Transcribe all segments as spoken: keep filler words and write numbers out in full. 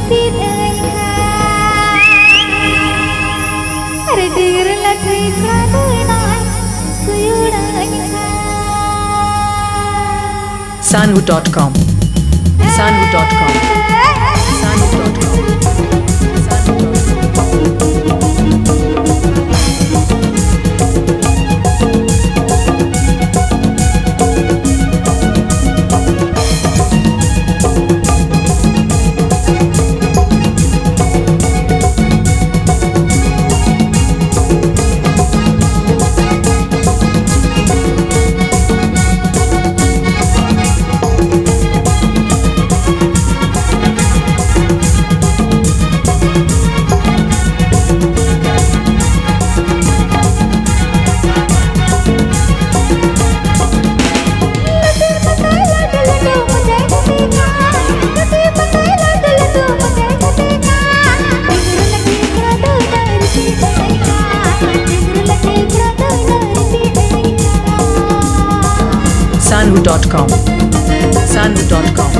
ᱯᱤᱫ ᱟᱹᱧ ᱠᱷᱟᱱ, ᱟᱨ ᱰᱤᱜᱽᱨᱟᱹ ᱞᱟᱹᱴᱷᱩᱭ ᱠᱷᱟᱫᱩᱭ ᱱᱚᱭ ᱥᱩᱭᱩᱲ ᱟᱹᱧ ᱠᱷᱟᱱ᱾ Sanhu dot com. Sanhu dot com. Sanhu dot com. Sanhu dot com. Sanhu dot com. Sanhu dot com.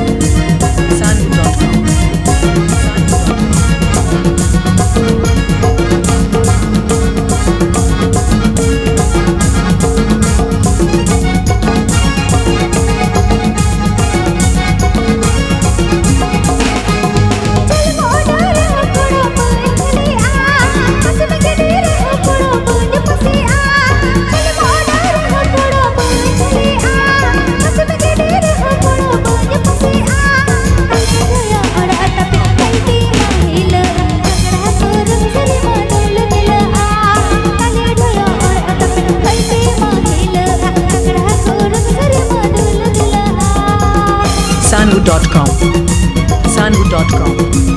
Sanhu dot com. Sanhu dot com.